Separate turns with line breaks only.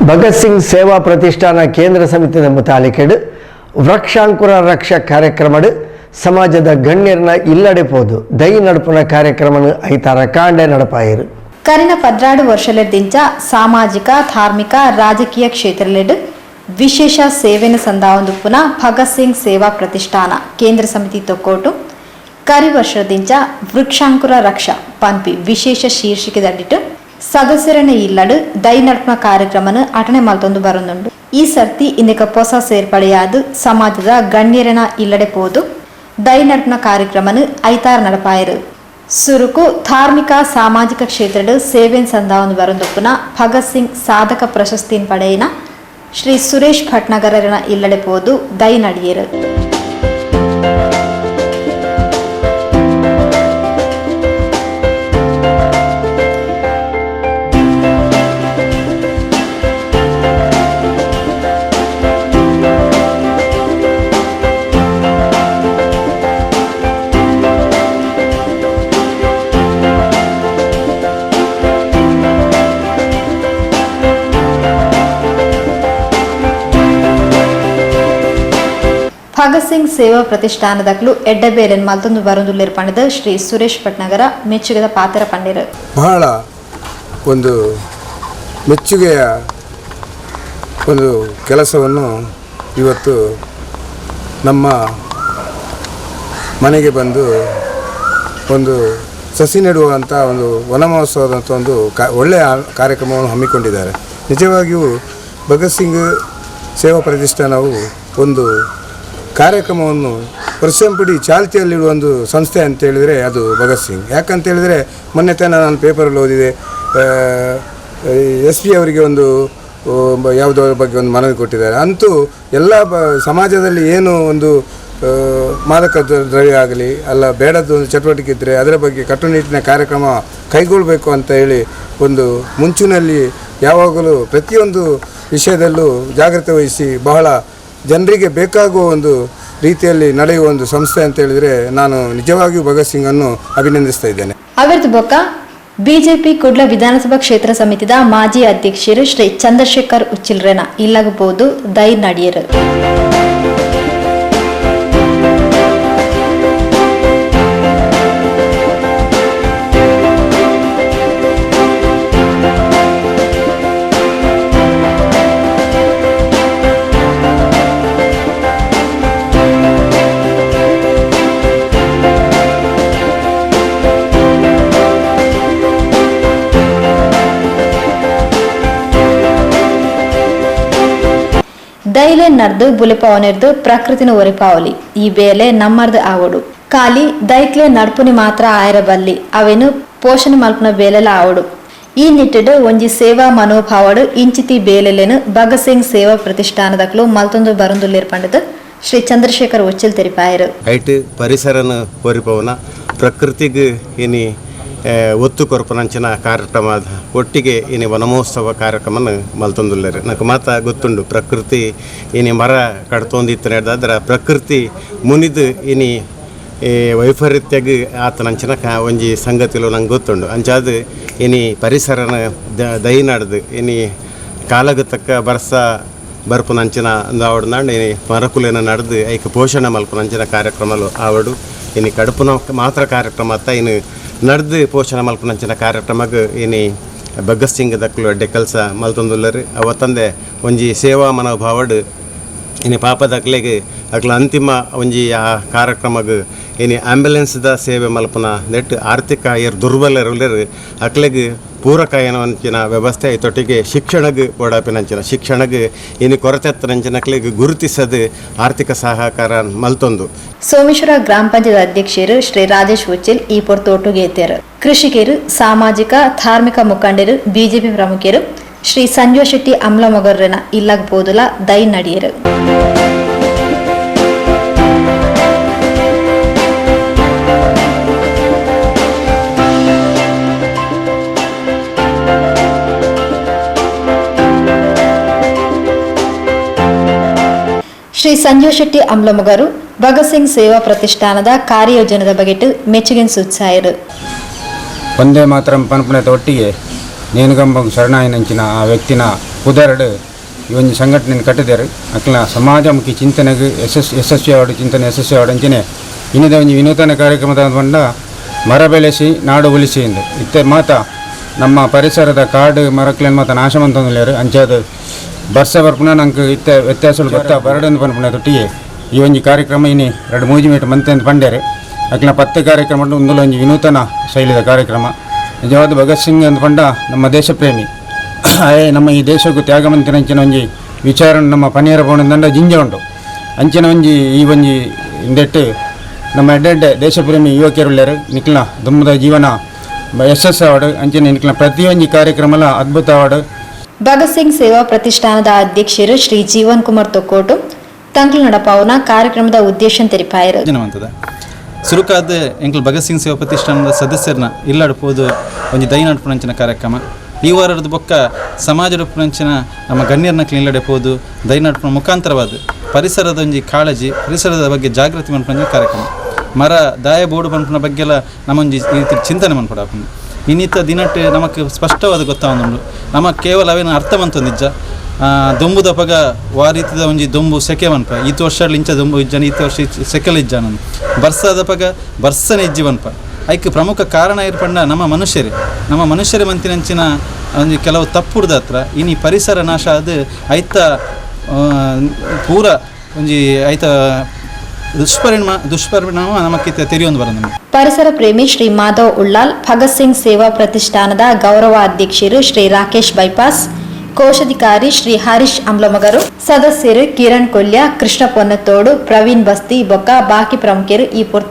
Bhagat Singh ಸೇವಾ ಪ್ರತಿಷ್ಠಾನ ಕೇಂದ್ರ ಸಮಿತಿದ ಮುತಾಲಿಕೆಡು ವೃಕ್ಷಾಂಕುರ ರಕ್ಷಾ ಕಾರ್ಯಕ್ರಮಡು ಸಮಾಜದ ಗಣ್ಯರನ್ನ ಇಲ್ಲಡೆ ಪೋದು ದೈ ನಡಪುನ ಕಾರ್ಯಕ್ರಮನು ಐತಾರ ಕಾಂಡೆ ನಡಪಾಯರು.
ಕರಿನ 12 ವರ್ಷಲೆದಿಂಚ ಸಾಮಾಜಿಕ, ಧಾರ್ಮಿಕ, ರಾಜಕೀಯ ಕ್ಷೇತ್ರಲೆಡ್ ವಿಶೇಷ ಸೇವೆನ ಸಂದಾವೊಂದುಪ್ಪುನ ಭಗತ್ ಸಿಂಗ್ ಸೇವಾ ಪ್ರತಿಷ್ಠಾನ ಕೇಂದ್ರ ಸಮಿತಿ ತೊಕ್ಕೋಟು ಕರಿ ವರ್ಷದಿಂಚ ವೃಕ್ಷಾಂಕುರ ರಕ್ಷಾ ಪನ್ಪಿ ವಿಶೇಷ ಶೀರ್ಷಿಕೆದಡಿಟ್ಟು ಸದಸ್ಯರನ ಇಲ್ಲಡು ದೈ ನಡ್ಪುನ ಕಾರ್ಯಕ್ರಮನ ಅಟನೆ ಮಲ್ತೊಂದು ಬರೊಂದುಂಡು. ಈ ಸರ್ತಿ ಇಂದೆಕ ಪೊಸ ಸೇರ್ಪಡೆಯಾದ ಸಮಾಜದ ಗಣ್ಯರನ ಇಲ್ಲಡೆ ಪೋದು ದೈ ನಡ್ಪುನ ಕಾರ್ಯಕ್ರಮನ ಐತಾರ ನಡಪಾಯರು. ಸುರುಕು ಧಾರ್ಮಿಕ ಸಾಮಾಜಿಕ ಕ್ಷೇತ್ರದ ಸೇವೆನ್ ಸಂದಾವೊಂದು ಬರೊಂದುಪ್ಪುನ ಭಗತ್ ಸಿಂಗ್ ಸಾಧಕ ಪ್ರಶಸ್ತಿನ್ ಪಡೆಯಿನ ಶ್ರೀ ಸುರೇಶ್ ಭಟ್ನಗರನ ಇಲ್ಲಡೆ ಪೋದು ದೈ ನಡಿಯರು. ಭಗತ್ ಸಿಂಗ್ ಸೇವಾ ಪ್ರತಿಷ್ಠಾನದಕ್ಲು ಎಡ್ಡಬೇಲೆನ್ ಮಲ್ತೊಂದು ಬರೊಂದುಲ್ಲೆರ್ ಪಂಡದ್ ಶ್ರೀ ಸುರೇಶ್ ಭಟ್ನಗರ ಮೆಚ್ಚುಗೆದ ಪಾತ್ರ ಪಂಡಿರು.
ಬಹಳ ಒಂದು ಮೆಚ್ಚುಗೆಯ ಒಂದು ಕೆಲಸವನ್ನು ಇವತ್ತು ನಮ್ಮ ಮನೆಗೆ ಬಂದು ಒಂದು ಸಸಿ ನೆಡುವಂಥ ಒಂದು ವನ ಮಹೋತ್ಸವದಂಥ ಒಂದು ಒಳ್ಳೆಯ ಕಾರ್ಯಕ್ರಮವನ್ನು ಹಮ್ಮಿಕೊಂಡಿದ್ದಾರೆ. ನಿಜವಾಗಿಯೂ ಭಗತ್ ಸಿಂಗ್ ಸೇವಾ ಪ್ರತಿಷ್ಠಾನವು ಒಂದು ಕಾರ್ಯಕ್ರಮವನ್ನು ವರ್ಷಂಪಿಡೀ ಚಾಲ್ತಿಯಲ್ಲಿಡುವ ಒಂದು ಸಂಸ್ಥೆ ಅಂತೇಳಿದರೆ ಅದು ಭಗತ್ ಸಿಂಗ್. ಯಾಕಂತೇಳಿದರೆ ಮೊನ್ನೆ ತನಕ ನಾನು ಪೇಪರಲ್ಲಿ ಓದಿದೆ, ಎಸ್ ಪಿ ಅವರಿಗೆ ಒಂದು ಯಾವುದೋ ಬಗ್ಗೆ ಒಂದು ಮನವಿ ಕೊಟ್ಟಿದ್ದಾರೆ. ಅಂತೂ ಎಲ್ಲ ಸಮಾಜದಲ್ಲಿ ಏನು ಒಂದು ಮಾದಕ ದ್ರವ್ಯ ಆಗಲಿ ಅಲ್ಲ ಬೇಡದ್ದು ಒಂದು ಚಟುವಟಿಕೆ ಇದ್ದರೆ ಅದರ ಬಗ್ಗೆ ಕಟ್ಟುನಿಟ್ಟಿನ ಕಾರ್ಯಕ್ರಮ ಕೈಗೊಳ್ಳಬೇಕು ಅಂತ ಹೇಳಿ ಒಂದು ಮುಂಚಿನಲ್ಲಿ ಯಾವಾಗಲೂ ಪ್ರತಿಯೊಂದು ವಿಷಯದಲ್ಲೂ ಜಾಗ್ರತೆ ವಹಿಸಿ ಬಹಳ ಜನರಿಗೆ ಬೇಕಾಗುವ ಒಂದು ರೀತಿಯಲ್ಲಿ ನಡೆಯುವ ಒಂದು ಸಂಸ್ಥೆ ಅಂತ ಹೇಳಿದರೆ ನಾನು ನಿಜವಾಗಿಯೂ ಭಗತ್ ಸಿಂಗನ್ನು ಅಭಿನಂದಿಸ್ತಾ ಇದ್ದೇನೆ.
ಅವಿರ್ದು ಬೊಕ್ಕ ಬಿಜೆಪಿ ಕುಡ್ಲ ವಿಧಾನಸಭಾ ಕ್ಷೇತ್ರ ಸಮಿತಿದ ಮಾಜಿ ಅಧ್ಯಕ್ಷರು ಶ್ರೀ ಚಂದ್ರಶೇಖರ್ ಉಚ್ಚಿಲ್ರೆನ ಇಲ್ಲಗಬಹುದು ದೈ ನಡಿಯರು. ದೈಲೆ ನರ್ದು ಬುಲೆಪಾವನೆರ್ದು ಪ್ರಕೃತಿನ ಒರಿಪಾವಲಿ ಈ ಬೇಲೆ ನಮ್ಮರ್ದು ಆವಡು. ಖಾಲಿ ದೈಕ್ಲೆ ನಡ್ಪುನಿ ಮಾತ್ರ ಆಯರ ಬಲ್ಲಿ ಅವೇನು ಪೋಷಣೆ ಮಲ್ಪುನ ಬೇಲೆಲ ಆವಡು. ಈ ನಿಟ್ಟಿಡು ಒಂಜಿ ಸೇವಾ ಮನೋಭಾವಡು ಇಂಚಿತಿ ಬೇಲೆಲೆನು ಭಗತ್ ಸಿಂಗ್ ಸೇವಾ ಪ್ರತಿಷ್ಠಾನದಕ್ಲು ಮಲ್ತೊಂದು ಬರಂದುಲ್ಲೇರ್ ಪಂಡದು ಶ್ರೀ ಚಂದ್ರಶೇಖರ್ ಉಚ್ಚಿಲ್ ತೆರಿಪಾಯರು.
ಐಟ್ ಪರಿಸರನ ಒರಿಪವನ ಪ್ರಕೃತಿಗೆ ಇನಿ ಒತ್ತು ಕೊರಪನಂಚಿನ ಕಾರ್ಯಕ್ರಮ ಒಟ್ಟಿಗೆ ಇನಿ ವನಮಹೋತ್ಸವ ಕಾರ್ಯಕ್ರಮನ ಮಲ್ತೊಂದುಲ್ಲೇರು. ನಂಗೆ ಮಾತ ಗೊತ್ತುಂಡು ಪ್ರಕೃತಿ ಇನಿ ಮರ ಕಡ್ತೊಂದಿತ್ತು ನಡೆದಾದ್ರೆ ಪ್ರಕೃತಿ ಮುನಿದು ಇನಿ ವೈಪರೀತ್ಯಗ್ ಆತನಂಚಿನ ಒಂಜಿ ಸಂಗತಿಲು ನಂಗೆ ಗೊತ್ತುಂಡು. ಅಂಚಾದ ಇನಿ ಪರಿಸರನ ದೈ ನಡ್ದು ಇನಿ ಕಾಲಗ ತಕ್ಕ ಬರ್ಸ ಬರ್ಪುನಂಚಿನ ಆವಡು ನಾಡು ಇನಿ ಮರಕುಲೇನ ನಡೆದು ಐಕ ಪೋಷಣೆ ಮಲ್ಪುನಂಚಿನ ಕಾರ್ಯಕ್ರಮಲು ಆವಡು. ಇನಿ ಕಡುಪುನ ಮಾತ್ರ ಕಾರ್ಯಕ್ರಮ ಅತ್ತ ಇನ್ನು ನಡೆದು ಪೋಷಣೆ ಮಲ್ಪುನಂಚಿನ ಕಾರ್ಯಕ್ರಮಗ್ ಇನಿ ಭಗತ್ ಸಿಂಗ್ ದಕ್ಕಲು ಅಡ್ಡೆ ಕೆಲಸ ಮಲ್ತೊಂದುಲ್ಲರು. ಅವತ್ತಂದೆ ಒಂಜಿ ಸೇವಾ ಮನೋಭಾವಡು ಇನಿ ಪಾಪದಕ್ಲೆಗ್ ಅಕ್ಲ ಅಂತಿಮ ಒಂಜಿ ಆ ಕಾರ್ಯಕ್ರಮಗ್ ಇನಿ ಆಂಬ್ಯುಲೆನ್ಸ್ದ ಸೇವೆ ಮಲ್ಪುನ ನೆಟ್ ಆರ್ಥಿಕ ಏರ್ ದುರ್ಬಲರುಲ್ಲೆರ್ ಅಕ್ಲೆಗ್ ಪೂರಕ ಏನಂಚಿನ ವ್ಯವಸ್ಥೆ ಐತೊಟ್ಟಿಗೆ ಶಿಕ್ಷಣಗ್ ಬೋಡಾಪಿನಂಚಿನ ಶಿಕ್ಷಣಗ್ ಇನಿ ಕೊರತೆತ್ತನಂಚಿನಕ್ಲೆಗ್ ಗುರುತಿಸದು ಆರ್ಥಿಕ ಸಹಕಾರ ಮಲ್ತೊಂದು.
ಸೋಮೇಶ್ವರ ಗ್ರಾಮ ಪಂಚಾಯತ್ ಅಧ್ಯಕ್ಷರು ಶ್ರೀ ರಾಜೇಶ್ ಉಚ್ಚಿಲ್ ಈ ಪೊರ್ತು ಒಟ್ಟುಗೇತೇರು. ಕೃಷಿಕರು, ಸಾಮಾಜಿಕ ಧಾರ್ಮಿಕ ಮುಖಂಡರು, ಬಿಜೆಪಿ ಪ್ರಮುಖರು ಶ್ರೀ ಸಂಜಯ್ ಶೆಟ್ಟಿ ಅಮ್ಲಮೊಗರ್ರನ ಇಲ್ಲಗ್ ಬೋದುಲ ದೈ ನಡಿಯರು. ಶ್ರೀ ಸಂಜಯ್ ಶೆಟ್ಟಿ ಅಮ್ಲಮೊಗರು ಭಗತ್ ಸಿಂಗ್ ಸೇವಾ ಪ್ರತಿಷ್ಠಾನದ ಕಾರ್ಯಯೋಜನದ ಬಗೆಟ್ ಮೆಚ್ಚುಗೆ ಸೂಚಿಸಾಯರು.
ಒಂದೇ ಮಾತ್ರ ಪನ್ಪುನೆತ ಒಟ್ಟಿಗೆ ನೇನುಗಂಬ ಶರಣಾಯನಂಚಿನ ಆ ವ್ಯಕ್ತಿನ ಪುದರ್ಡ್ ಈ ಒಂಜಿ ಸಂಘಟನೆನ್ ಕಟ್ಟಿದೆರ್. ಅಕ್ಲೆನ ಸಮಾಜಮುಖಿ ಚಿಂತನೆಗ್ ಯಶಸ್ವಿ ಆವಡ್, ಚಿಂತನೆ ಯಶಸ್ವಿ ಆವಡ್. ಅಂಚನೆ ಇನಿದ ಒಂಜಿ ವಿನೂತನ ಕಾರ್ಯಕ್ರಮದ ಪಂಡ ಮರ ಬೆಳೆಸಿ ನಾಡು ಉಳಿಸಿ ಎಂದು. ಇತ್ತೆ ಮಾತ ನಮ್ಮ ಪರಿಸರದ ಕಾಡು ಮರಕ್ಲೆನ್ ಮಾತ ನಾಶ ಮಂತೊಂದುಲ್ಲೆರ್. ಅಂಚಾದ್ ಬರ್ಸ ಬರ್ಪುನ ನಂಕ್ ಇತ್ತೆ ವ್ಯತ್ಯಾಸಲು ಗೊತ್ತಾ ಬರಡಂದು ಪನ್ಪುನ ತೊಟ್ಟಿಗೆ ಈ ಒಂಜಿ ಕಾರ್ಯಕ್ರಮ ಇನಿ 2-3 ಮೀಟರ್ ಮಂತೆ ಅಂತ ಪಂಡೆರ್. ಅಕ್ಲೆನ 10 ಕಾರ್ಯಕ್ರಮ ಉಂದುಲ ಒಂಜಿ ವಿನೂತನ ಶೈಲಿದ ಕಾರ್ಯಕ್ರಮ. ನಿಜವಾದ ಭಗತ್ ಸಿಂಗ್ ಅಂತ ಪಂಡ ನಮ್ಮ ದೇಶ ಪ್ರೇಮಿ. ಆಯೆ ನಮ್ಮ ಈ ದೇಶಕ್ಕೂ ತ್ಯಾಗ ಮಂತಿನ ಅಂಚಿನ ಒಂಜಿ ವಿಚಾರ ನಮ್ಮ ಪನಿಯರ ಪೋಣಂದಂಡ ಜಿಂಜ ಉಂಡು. ಅಂಚಿನ ಒಂಜಿ ಈ ಒಂಜಿ ಇಂದೆಟ್ಟು ನಮ್ಮ ಎಡ್ಡೆ ಎಡ್ಡೆ ದೇಶಪ್ರೇಮಿ ಯುವಕರುಳ್ಳೇರು. ನಿಕ್ಲ ದುಮ್ಮದ ಜೀವನ ಯಶಸ್ಸು ಆವಡ್, ಅಂಚಿನ ನಿಕ್ಲ ಪ್ರತಿಯೊಂಜಿ ಕಾರ್ಯಕ್ರಮಲ ಅದ್ಭುತ ಆವಡ್.
ಭಗತ್ ಸಿಂಗ್ ಸೇವಾ ಪ್ರತಿಷ್ಠಾನದ ಅಧ್ಯಕ್ಷರು ಶ್ರೀ ಜೀವನ್ ಕುಮಾರ್ ತೊಕ್ಕೋಟು ತಂಕ್ಲು ನಡಪಾವುನ ಕಾರ್ಯಕ್ರಮದ ಉದ್ದೇಶ ತೆರಿಪಾಯರು.
ಯೋಜನೆ ಸುರುಕಾದ ಎಂಕ್ಲು ಭಗತ್ ಸಿಂಗ್ ಸೇವಾ ಪ್ರತಿಷ್ಠಾನದ ಸದಸ್ಯರನ್ನ ಇಲ್ಲಡ್ ಪೋದು ಒಂಜಿ ದೈ ನಡ್ಪುನಂಚಿನ ಕಾರ್ಯಕ್ರಮ. ಈ ವಾರದ ಬೊಕ್ಕ ಸಮಾಜದ ಪುನಂಚಿನ ನಮ್ಮ ಗಣ್ಯರನ್ನ ಇಲ್ಲಡೆ ಪೋದು ದೈ ನಡ್ಪುನ ಮುಖಾಂತರವಾದ ಪರಿಸರದ ಒಂಜಿ ಕಾಳಜಿ, ಪರಿಸರದ ಬಗ್ಗೆ ಜಾಗೃತಿ ಮನ್ಪುನಂಚಿನ ಕಾರ್ಯಕ್ರಮ. ಮರ ದಾಯ ಬೋಡು ಪನ್ಪುನ ಬಗ್ಗೆಲ ನಮ್ಮೊಂಜಿ ಈ ರೀತಿ ಚಿಂತನೆ ಮನ್ಪೊಡಾಪುಂಡು. ಇನ್ನಿತ ದಿನಟ್ ನಮಕ್ ಸ್ಪಷ್ಟವಾದ ಗೊತ್ತಾವೊಂದುಂಡು. ನಮ ಕೇವಲ ಅವೇನ ಅರ್ಥ ಮಂತೊಂದಿಜ್ಜ. ದೊಂಬುದ ಪಗ ವಾ ರೀತಿದ ಒಂಜಿ ದೊಂಬು ಸೆಕೆ ಮನ್ಪ, ಈತ ವರ್ಷ ಇಂಚ ದೊಂಬು ಇಜ್ಜನ, ಈತ ವರ್ಷ ಸೆಕೆಲ ಇಜ್ಜಾನ, ಬರ್ಸದ ಪಗ ಬರ್ಸನೆ ಇಜ್ಜಿ ಮನ್ಪ. ಐಕ್ ಪ್ರಮುಖ ಕಾರಣ ಏರ್ಪಂಡ ನಮ್ಮ ಮನುಷ್ಯರೇ, ನಮ್ಮ ಮನುಷ್ಯರೇ ಮಂತಿನಂಚಿನ ಒಂಜಿ ಕೆಲವು ತಪ್ಪುಡ್ದ ಹತ್ರ ಇನಿ ಪರಿಸರ ನಾಶ ಆದ್ ಐತ ಪೂರ ಒಂಜಿ ಐತ ದುಷ್ಪರಿಣಾಮ ದುಷ್ಪರಿಣಾಮ ನಮಕ್ಕಿತ್ತ ತೆರಿಯೊಂದು ಬರಂದು.
ಪರಿಸರ ಪ್ರೇಮಿ ಶ್ರೀ ಮಾಧವ್ ಉಳ್ಳಾಲ್, ಭಗತ್ ಸಿಂಗ್ ಸೇವಾ ಪ್ರತಿಷ್ಠಾನದ ಗೌರವ ಅಧ್ಯಕ್ಷರು ಶ್ರೀ ರಾಕೇಶ್ ಬೈಪಾಸ್, ಕೋಶಾಧಿಕಾರಿ ಶ್ರೀ ಹರೀಶ್ ಅಂಬ್ಲಮಗರು, ಸದಸ್ಯರು ಕಿರಣ್ ಕೊಲ್ಯ, ಕೃಷ್ಣ ಪೊನ್ನತೋಡು, ಪ್ರವೀಣ್ ಬಸ್ತಿ ಬೊಕ್ಕ ಬಾಕಿ ಪ್ರಮುಖರು ಈ ಪೊರ್ತು